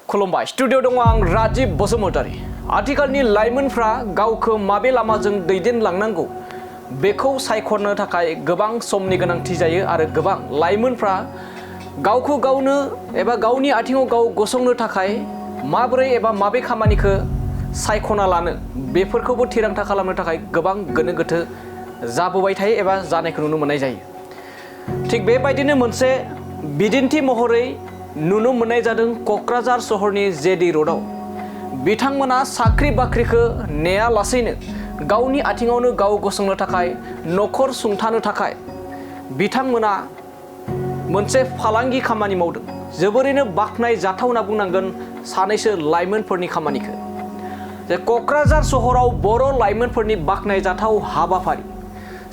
खुलुमबाय स्टुडिअ दङ आं राजीब बसुमतारी। आथिखालनि लाइमोनफ्रा गावखौ माबे लामाजों दैदेनलांनांगौ बेखौ सायख'नो थाखाय गोबां समनि गोनांथि जायो आरो गोबां लाइमोनफ्रा गावखौ गावनो एबा गावनि आथिङाव गाव गसंनो थाखाय माबोरै एबा माबे खामानिखौ सायख'ना लानो बेफोरखौबो थिरांथा खालामनो थाखाय गोबां गोनो गोथो जाबोबाय थायो एबा जानायखौ नुनो मोननाय जायो। थिग बेबायदिनो मोनसे बिदिन्थि महरै नुनो मोननाय जादों क'क्राझार सहरनि जेडी र'डआव। बिथांमोना साख्रि बाख्रिखौ नेयालासेनो गावनि आथिङावनो गाव गसंनो थाखाय न'खर सुंथानो थाखाय बिथांमोना मोनसे फालांगि खामानि मावदों। जोबोरैनो बाख्नाय जाथाव होनना बुंनांगोन सानैसो लाइमोनफोरनि खामानिखौ। जे क'क्राझार सहराव बर' लाइमोनफोरनि बाख्नाय जाथाव हाबाफारि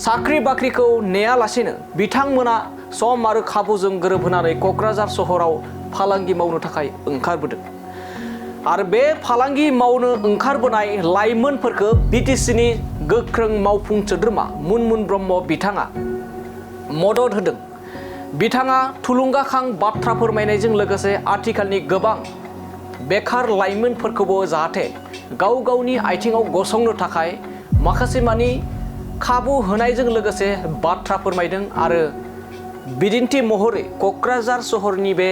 साख्रि बाख्रिखौ नेयालासेनो बिथांमोना सम आरो खाबुजों गोरोबहोनानै क'क्राझार सहराव फालांगि मावनो थाखाय ओंखारबोदों। आरो बे फालांगि मावनो ओंखारबोनाय लाइमोनफोरखौ बिटिसिनि गोख्रों मावफुं सोद्रोमा मुनमुन ब्रह्म बिथाङा मदद होदों। बिथाङा थुलुंगाखां बाथ्रा फोरमायनायजों लोगोसे आथिखालनि गोबां बेखार लाइमोनफोरखौबो जाहाथे गाव गावनि आथिङाव गसंनो थाखाय माखासे मानि खाबु होनायजों लोगोसे बाथ्रा फोरमायदों आरो बिदिन्थि महरै क'क्राझार सहरनि बे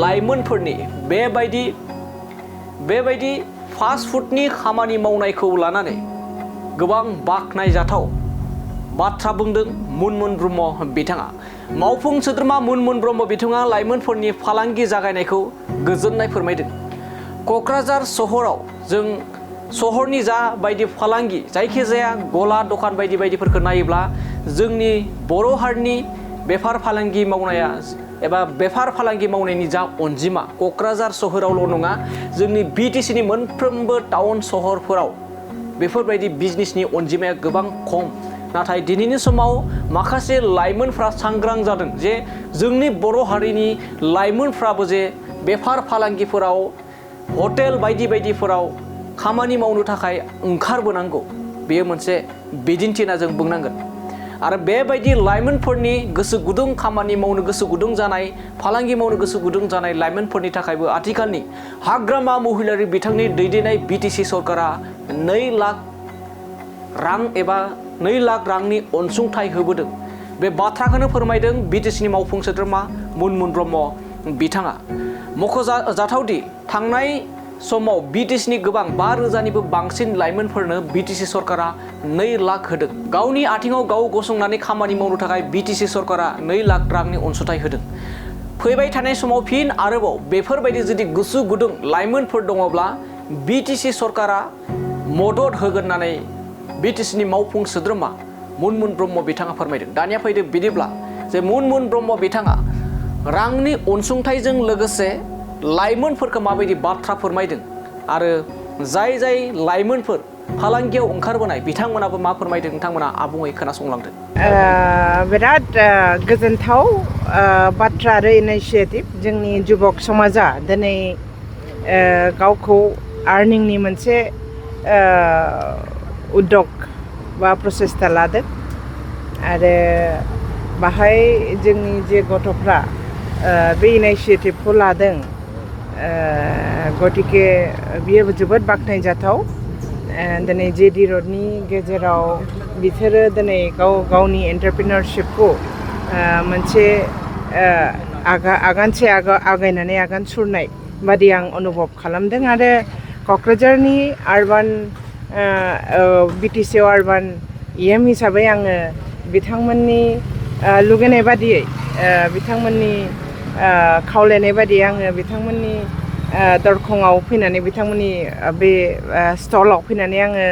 लाइमोनफोरनि बेबायदि फास्ट फुडनि खामानि मावनायखौ लानानै गोबां बाख्नायजाथाव बाथ्रा बुंदों मुनमुन ब्रह्म बिथाङा। मावफुं सोद्रोमा मुनमुन ब्रह्म बिथाङा लाइमोनफोरनि फालांगि जागायनायखौ गोजोननाय फोरमायदों। क'क्राझार सहराव जों सहरनि जा बायदि फालांगि जायखिजाया गला दखान बायदिफोरखौ नायोब्ला जोंनि बर' हारिनि बेफार फालांगि मावनाया एबा बेफार फालांगि मावनायनि जा अनजिमा क'क्राझार सहरावल' नङा जोंनि बिटिसिनि मोनफ्रोमबो टाउन सहरफोराव बेफोरबायदि बिजनेसनि अनजिमाया गोबां खम। नाथाय दिनैनि समाव माखासे लाइमोनफ्रा सांग्रां जादों जे जोंनि बर' हारिनि लाइमोनफ्राबो जे बेफार फालांगिफोराव हटेल बायदिफोराव खामानि मावनो थाखाय ओंखारबोनांगौ। बेयो मोनसे बिदिन्थि होनना जों बुंनांगोन। आरो बेबायदि लाइमोनफोरनि गोसो गुदुं खामानि मावनो गोसो गुदुं जानाय फालांगि मावनो गोसो गुदुं जानाय लाइमोनफोरनि थाखायबो आथिखालनि हाग्रामा महिलारि बिथांनि दैदेननाय बिटिसि सरकारा 2 लाख रां एबा 2 लाख रांनि अनसुंथाइ होबोदों। बे बाथ्राखौनो फोरमायदों बिटिसिनि मावफुं सोद्रोमा मुनमुन ब्रह्म बिथाङा। मख'जाथावदि थांनाय समाव बिटिसिनि गोबां 5,000निबो बांसिन लाइमोनफोरनो बिटिसि सरकारा 2 लाख होदों। गावनि आथिङाव गाव गसंनानै खामानि मावनो थाखाय बिटिसि सरकारा 2 लाख रांनि अनसुंथाइ होदों। फैबाय थानाय समाव फिन आरोबाव बेफोरबायदि जुदि गोसो गुदुं लाइमोनफोर दङब्ला बिटिसि सरकारा मदद होगोन होननानै बिटिसिनि मावफुं सोद्रोमा मुनमुन ब्रह्म बिथाङा फोरमायदों। दानिया फैदो बिदिब्ला जे मुनमुन ब्रह्म बिथाङा रांनि अनसुंथाइजों लोगोसे लाइमोनफोरखौ माबायदि बाथ्रा फोरमायदों आरो जाय लाइमोनफोर फालांगियाव ओंखारबोनाय बिथांमोनाबो मा फोरमायदों नोंथांमोना आबुङै खोनासंलांदो। बिराद गोजोनथाव बाथ्रा आरो इनिशिएटिभ जोंनि जुबक समाजा दिनै गावखौ आर्निंनि मोनसे उद्योग बा प्रसेस्टा लादों आरो बाहाय जोंनि जे गथ'फ्रा बे इनिशिएटिभखौ लादों गतिके बियो जोबोद बाख्नायजाथाव। दिनै जेडी र'डनि गेजेराव बिसोरो दिनै गावनि एन्टारप्रिनारशिपखौ मोनसे आगानसे आगायनानै आगान सुरनाय बादि आं अनुभब खालामदों आरो क'क्राझारनि आर्बान बिटिसिआव आर्बान EM हिसाबै आङो बिथांमोननि लुगैनाय बादियै बिथांमोननि खावलायनाय बादियै आङो बिथांमोननि दरखंआव फैनानै बिथांमोननि बे स्टलाव फैनानै आङो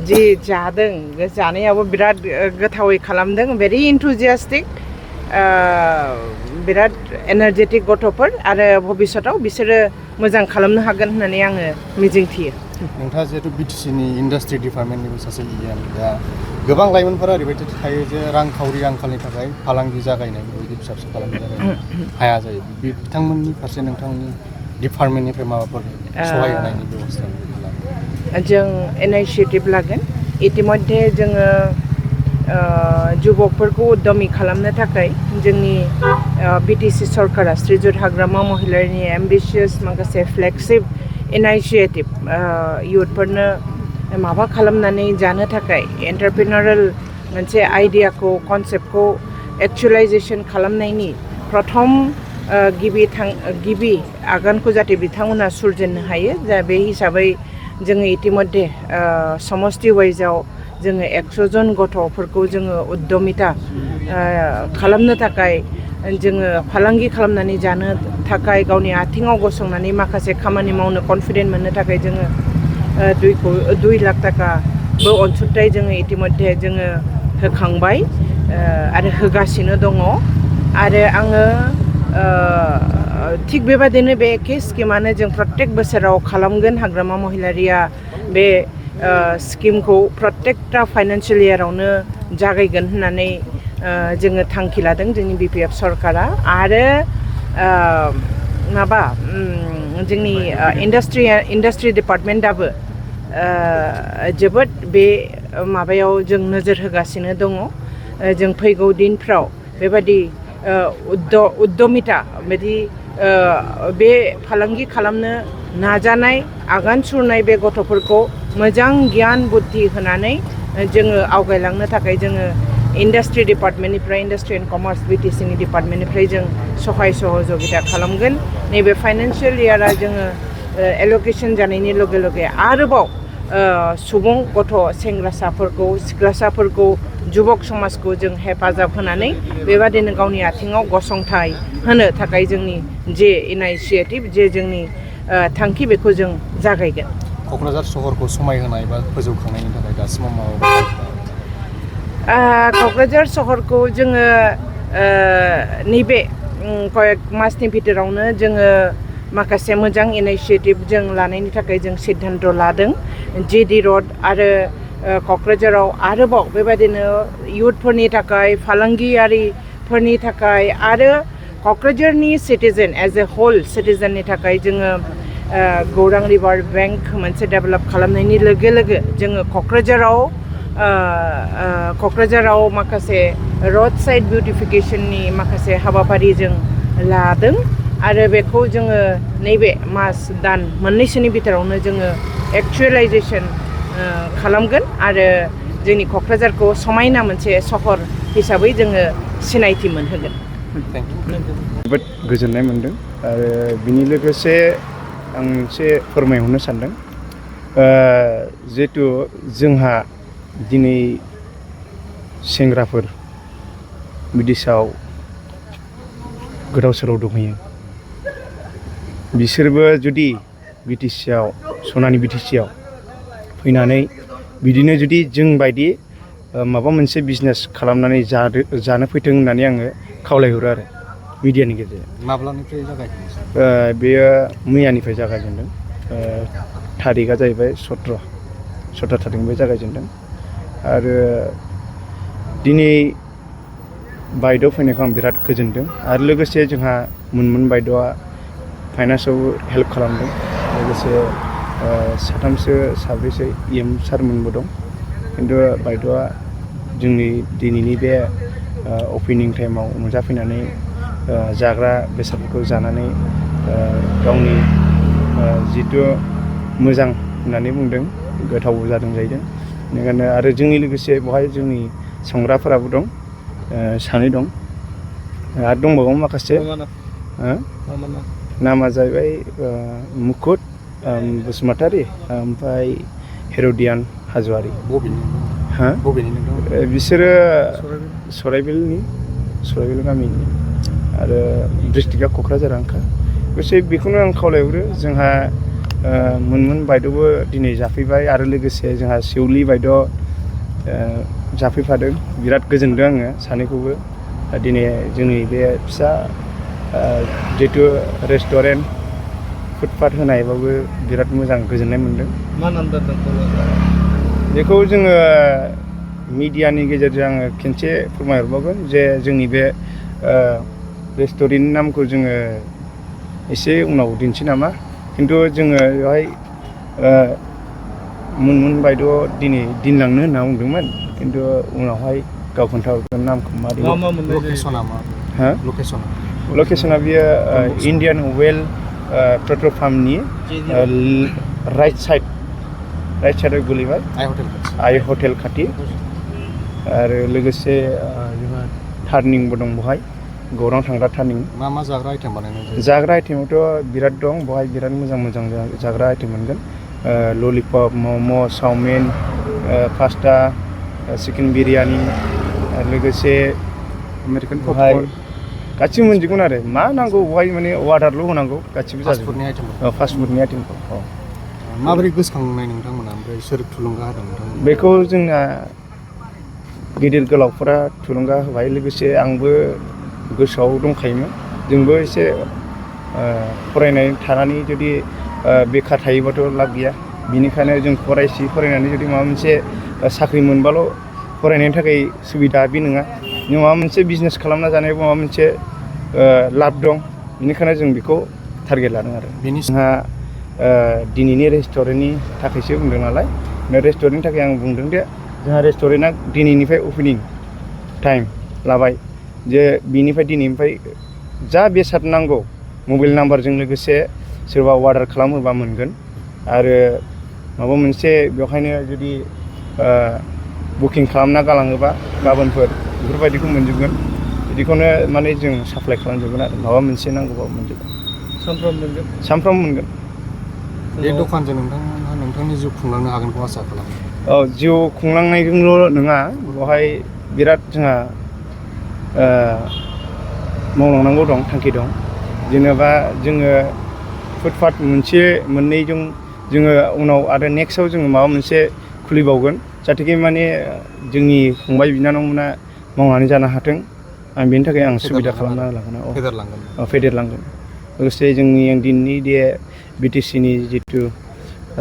जि जादों जानायाबो बिराद गोथावै खालामदों। भेरि इन्थुजियास्टिक बिराद एनार्जेटिक गथ'फोर आरो भबिष्यताव बिसोरो मोजां खालामनो हागोन होननानै आङो मिजिंथियो। नोंथाङा जिहेतु बिटिसिनि इन्डास्ट्रि डिपार्टमेन्टनिबो सासे EM दा गोबां लाइमोनफोरा ओरैबायदि थायो जे रांखावरि आंखालनि थाखाय फालांगि जागायनाय बेबायदि फिसा फालांगि जागायनो हाया जायो। बिथांमोननि फारसे नोंथांनि डिपार्टमेन्टनिफ्राय माबाफोर सहाय होनायनि बेबस्था जों इनिशिएटिभ लागोन। इतिमध्ये जोङो जुबकफोरखौ उद्यमी खालामनो थाखाय जोंनि बिटिसि सरकारा श्रीजुत हाग्रामा महिलारिनि एम्बिशियास माखासे फ्लेगशिप इनिशिएटिभ इयुथफोरनो माबा खालामनानै जानो थाखाय एन्टारप्रिनारेल मोनसे आइडियाखौ कनसेप्टखौ एक्चुअलाइजेशन खालामनायनि प्रथम गिबि आगानखौ जाहाथे बिथांमोना सुरजेननो हायो दा बे हिसाबै जोङो इतिमध्ये समष्टि वाइजआव जोङो 100 जन गथ'फोरखौ जोङो उद्यमिता खालामनो थाखाय जोङो फालांगि खालामनानै जानो थाखाय गावनि आथिङाव गसंनानै माखासे खामानि मावनो कनफिडेन्ट मोननो थाखाय जोङो 2 लाख थाखाबो अनसुंथाइ जोङो इतिमध्ये जोङो होखांबाय आरो होगासिनो दङ आरो आङो थिग बेबादिनो बे एखे स्किमानो जों प्रत्येक बोसोराव खालामगोन हाग्रामा महिलारिया बे स्किमखौ प्रत्येकटा फाइनान्सियेल इयारावनो जागायगोन होननानै जोङो थांखि लादों जोंनि बिपिएफ सरकारा आरो जोंनि इन्डास्ट्रि डिपार्टमेन्टआबो जोबोद बे माबायाव जों नोजोर होगासिनो दङ जों फैगौ दिनफ्राव बेबादि उद्यमिता बिदि बे फालांगि खालामनो नाजानाय आगान सुरनाय बे गथ'फोरखौ मोजां गियान बुद्धि होनानै जोङो आवगायलांनो थाखाय जोङो इन्डास्ट्रि डिपार्टमेन्टनिफ्राय इन्डास्ट्रि एन्ड कमार्स बिटिसिनि डिपार्टमेन्टनिफ्राय जों सहाय सहযোगिता खालामगोन नैबे फाइनान्सियेल इयारा जोङो एल'केशन जानायनि लगे लगे आरोबाव सुबुं गथ' सेंग्रासाफोरखौ सिख्लासाफोरखौ जुबक समाजखौ जों हेफाजाब होनानै बेबादिनो गावनि आथिङाव गसंथाय होनो थाखाय जोंनि जे इनिशिएटिभ जे जोंनि थांखि बेखौ जों जागायगोन क'क्राझार सहरखौ समायहोनाय बा फोजौखांनायनि थाखाय दासिमाव माबा क'क्राझार सहरखौ जोङो नैबे कयेक मासनि भितरावनो जोङो माखासे मोजां इनिशिएटिभ जों लानायनि थाखाय जों सिद्धान्त लादों जिडि रड आरो क'क्राझाराव आरोबाव बेबायदिनो इयुथफोरनि थाखाय फालांगियारिफोरनि थाखाय आरो क'क्राझारनि सिटिजेन एज ए होल सिटिजेननि थाखाय जोङो गौरां रिभार बेंक मोनसे डेभेलप खालामनायनि लोगो लोगो जोङो क'क्राझाराव माखासे रड साइड बिउटिफिकेशननि माखासे हाबाफारि जों लादों आरो बेखौ जोङो नैबे मास दान मोननैसोनि भितरावनो जोङो एक्चुअलाइजेशन खालामगोन आरो जोंनि क'क्राझारखौ समायना मोनसे सहर हिसाबै जोङो सिनायथि मोनहोगोन जोबोद गोजोननाय मोनदों आरो बिनि लोगोसे आं मोनसे फोरमायहरनो सानदों जिहेथु जोंहा दिनै सेंग्राफोर बिदेशआव गोदाव सोराव दंहैयो बिसोरबो जुदि बिटिसिआव सनानि बिटिसिआव फैनानै बिदिनो जुदि जोंबायदि माबा मोनसे बिजनेस खालामनानै जानो फैथों होननानै आङो खावलायहरो आरो मिडियानि गेजेरजों माब्लानिफ्राय जागायदों बेयो मैयानिफ्राय जागायजेनदों थारिखआ जाहैबाय 17 थारिखनिफ्राय जागायजेनदों आरो दिनै बायद' फैनायखौ आं बिराद गोजोनदों आरो लोगोसे जोंहा मुनमुन बायद'आ फाइनान्सआव हेल्प खालामदों लोगोसे साथामसो साब्रैसो EM सारमोनबो दं खिन्थु बायद'आ जोंनि दिनैनि बे अपेनिं टाइमाव नुजाफैनानै जाग्रा बेसादफोरखौ जानानै गावनि जितु मोजां होननानै बुंदों गोथावबो जादों जाहैदों बेनिखायनो आरो जोंनि लोगोसे बेवहाय जोंनि संग्राफोराबो दं सानै दं आरो दंबावो माखासे नामा जाहैबाय मुकुट बसुमतारी ओमफ्राय हेर'डियान हाज'वारि बिसोरो सराइबिल गामिनि आरो डिस्ट्रिक्टआ क'क्राझारानोखा लोगोसे बेखौनो आं खावलायहरो जोंहा मुनमुन बायद'बो दिनै जाफैबाय आरो लोगोसे जोंहा सेउलि बायद' जाफैफादों बिराद गोजोनदों आङो सानैखौबो दिनै जोंनि बे फिसा जितु रेस्टुरेन्ट फुटपाथ होनायबाबो बिराद मोजां गोजोननाय मोनदों मा नाम दोनदों बेखौ जोङो मिडियानि गेजेरजों आङो खनसे फोरमायहरबावगोन जे जोंनि बे रेस्टुरेन्टनि नामखौ जोङो एसे उनाव दिन्थि नामा खिन्थु जोङो बेवहाय मुनमुन बायद' दिनै दिनलांनो होनना बुंदोंमोन खिन्थु उनावहाय गाव खोन्थाहरगोन नामखौ मारै लकेसना मा हो लकेसना लकेसना बियो इण्डियान वेल पेट्रल पाम्पनि राइट साइडआव गोलैबाय आइ हटेल खाथि आरो लोगोसे जोंहा टार्निंबो दं बेवहाय गौरां थांग्रा टार्निं मा जाग्रा आइटेम बानायनाय जायो जाग्रा आइटेमावथ' बिराद दं बेवहाय बिराद मोजां जाग्रा आइटेम मोनगोन ललिपप मम' चावमिन पास्ता चिकेन बिरियानि लोगोसे आमेरिकान बेवहाय पपकर्न गासिबो मोनजोबगोन आरो मा नांगौ बेवहाय माने अर्डारल' होनांगौ गासिबो फास्टफुडनि जाजोबगोन आइटेम फास्टफुडनि आइटेमखौ माबोरै गोसोखांनाय नोंथांमोना ओमफ्राय सोर थुलुंगा होदों नोंथांमोना बेखौ जोंना गिदिर गोलावफोरा थुलुंगा होबाय लोगोसे आंबो गोसोआव दंखायोमोन जोंबो एसे फरायनाय थानानै जुदि बेखार थायोबाथ' लाब गैया बिनिखायनो जों फरायनानै जुदि माबा मोनसे साख्रि मोनबाल' फरायनायनि थाखाय सुबिदा बे नङा जों माबा मोनसे बिजनेस खालामना जानायाव माबा मोनसे लाब दं बेनिखायनो जों बेखौ टारगेट लादों आरो बेनि जोंहा दिनैनि रेस्टुरेन्टनि थाखायसो बुंदों नालाय रेस्टुरेन्टनि थाखाय आं बुंदों दे जोंहा रेस्टुरेन्टआ दिनैनिफ्राय अपेनिं टाइम लाबाय जे बिनिफ्राय दिनैनिफ्राय जा बेसाद नांगौ मबाइल नाम्बारजों लोगोसे सोरबा अर्डार खालामोबा मोनगोन आरो माबा मोनसे बेवहायनो जुदि बुकिं खालामना गालाङोबा गाबोनफोर बेफोरबायदिखौ मोनजोबगोन बिदिखौनो माने जों साप्लाय खालामजोबगोन आरो माबा मोनसे नांगौबा मोनजोबगोन सानफ्रामबो मोनगोन बे दखानजों नोंथांनि जिउ खुंलांनो हागोनखौ आसा खालामो औ जिउ खुंलांनायजोंल' नङा बेवहाय बिराद जोंहा मावलांनांगौ दं थांखि दं जेनेबा जोङो फुटपाथ मोनसे मोननैजों जोङो उनाव आरो नेक्स्टआव जोङो माबा मोनसे खुलिबावगोन जाहाथे माने जोंनि फंबाय बिनानावमोना मावनानै जानो हाथों आं बेनि थाखाय आं सुबिदा खालामना लागोन फेदेरलांगोन लोगोसे जोंनि दिनैनि बे बिटिसिनि जिथु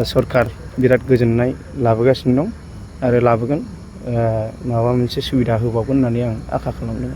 सरकार बिराद गोजोननाय लाबोगासिनो दं आरो लाबोगोन माबा मोनसे सुबिदा होबावगोन होननानै आं आसा खालामदों